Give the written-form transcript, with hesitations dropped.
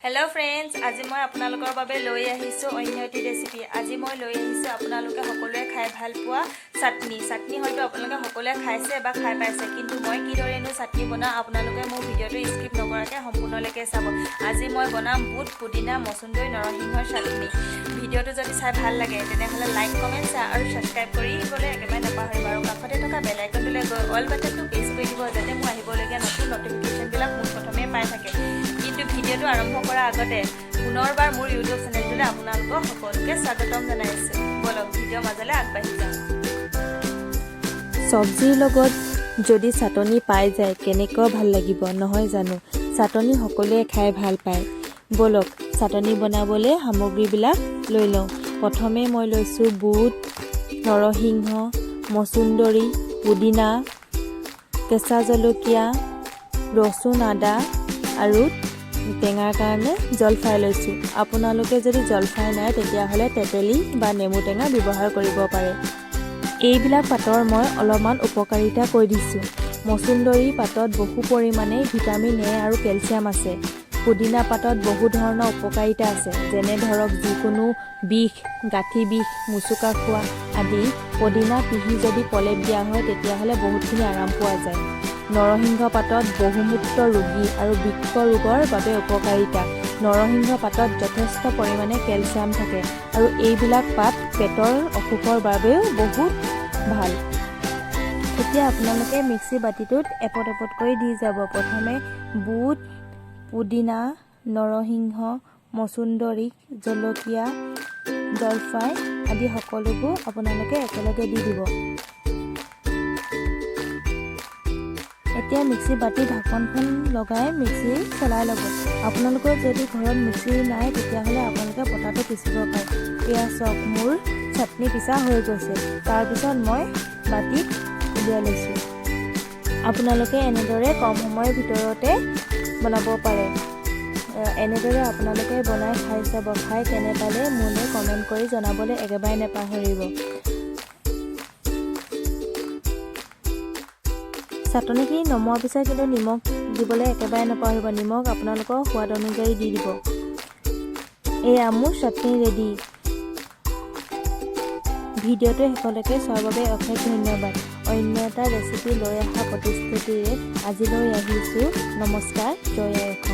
Hello' friends, আজি মই আপোনালোকৰ বাবে লৈ আহিছোঁ অন্য এটি ৰেচিপি। আজি মই লৈ আহিছোঁ আপোনালোকে সকলোৱে খাই ভাল পোৱা চাটনি। চাটনি হয়তো আপোনালোকে সকলোৱে খাইছে বা খাই পাইছে, কিন্তু মই কিদৰেনো চাটনি বনাওঁ, আপোনালোকে মোৰ ভিডিঅ'টো স্কিপ নকৰাকৈ সম্পূৰ্ণলৈকে চাব। আজি মই বনাম বুট, পুদিনা, মচুন্দৰী, নৰসিংহৰ চাটনি। ভিডিঅ'টো যদি চাই ভাল লাগে, তেনেহ'লে লাইক, কমেণ্ট, শ্বেয়াৰ আৰু ছাবস্ক্ৰাইব কৰিবলৈ একেবাৰে নাপাহৰিব আৰু কাষতে থকা বেল আইকনটোলৈ গৈ অল বাটনটো প্ৰেছ কৰি দিব, যাতে মোৰ আহিবলগীয়া নতুন নটিফিকেশ্যনবিলাক পোনপ্ৰথমে পাই থাকে। কিন্তু ভিডিঅ'টো আৰম্ভ কৰাৰ আগতে পুনৰবাৰ মোৰ ইউটিউব চেনেলটোলৈ আপোনালোকক সকলোকে স্বাগতম জনাইছোঁ। ব'লক, ভিডিঅ'ৰ মাজলৈ আগবাঢ়ি যাওঁ। চব্জিৰ লগত যদি চাটনি পাই যায়, কেনেকুৱা ভাল লাগিব, নহয় জানো? চাটনি সকলোৱে খাই ভাল পায়। ব'লক, চাটনি বনাবলৈ সামগ্ৰীবিলাক লৈ লওঁ। প্ৰথমে মই লৈছোঁ বুট, নৰসিংহ, মচুন্দৰী, পুদিনা, কেঁচা জলকীয়া, ৰচুন, আদা আৰু টেঙাৰ কাৰণে জলফাই লৈছোঁ। আপোনালোকে যদি জলফাই নাই, তেতিয়াহ'লে তেতেলী বা নেমু টেঙা ব্যৱহাৰ কৰিব পাৰে। এইবিলাক পাতৰ মই অলপমান উপকাৰিতা কৈ দিছোঁ। মচুন্দৰী পাতত বহু পৰিমাণে ভিটামিন এ আৰু কেলছিয়াম আছে। পুদিনা পাতত বহু ধৰণৰ উপকাৰিতা আছে, যেনে ধৰক যিকোনো বিষ, গাঁঠি বিষ, মোচোকা খোৱা আদি পদিনা পিহি যদি প্ৰলেপ দিয়া হয়, তেতিয়াহ'লে বহুতখিনি আৰাম পোৱা যায়। নৰসিংহ পাতত বহুমূত্ৰ ৰোগী আৰু বৃক্ক ৰোগৰ বাবে উপকাৰিতা। নৰসিংহ পাতত যথেষ্ট পৰিমাণে কেলছিয়াম থাকে আৰু এইবিলাক পাত পেটৰ অসুখৰ বাবেও বহুত ভাল। এতিয়া আপোনালোকে মিক্সি বাতিটোত এপদ এপদকৈ দি যাব। প্ৰথমে বুট, পুদিনা, নৰসিংহ, মচুন্দৰী, জলকীয়া, জলফাই আদি সকলোবোৰ আপোনালোকে একেলগে দি দিব। এতিয়া মিক্সি বাতি ঢাকনখন লগাই মিক্সি চলাই ল'ব। আপোনালোকৰ যদি ঘৰত মিক্সি নাই, তেতিয়াহ'লে আপোনালোকে পটাটো পিচিব পাৰে। এয়া চাওক, মোৰ চাটনি পিছা হৈ গৈছে। তাৰপিছত মই বাতিত উলিয়াই লৈছোঁ। আপোনালোকে এনেদৰে কম সময়ৰ ভিতৰতে বনাব পাৰে। এনেদৰে আপোনালোকে বনাই খাই চাব। খাই কেনে পালে মোলৈ কমেণ্ট কৰি জনাবলৈ একেবাৰে নাপাহৰিব। চাটনিখিনি নমোৱাৰ পিছত কিন্তু নিমখ দিবলৈ একেবাৰে নাপাহৰিব। নিমখ আপোনালোকৰ সোৱাদ অনুযায়ী দি দিব। এয়া মোৰ চাটনি ৰেডি। ভিডিঅ'টো শেষলৈকে চোৱাৰ বাবে অশেষ ধন্যবাদ। অন্য এটা ৰেচিপি লৈ অহা প্ৰতিশ্ৰুতিৰে আজিলৈ আহিছোঁ। নমস্কাৰ, জয় আই অসম।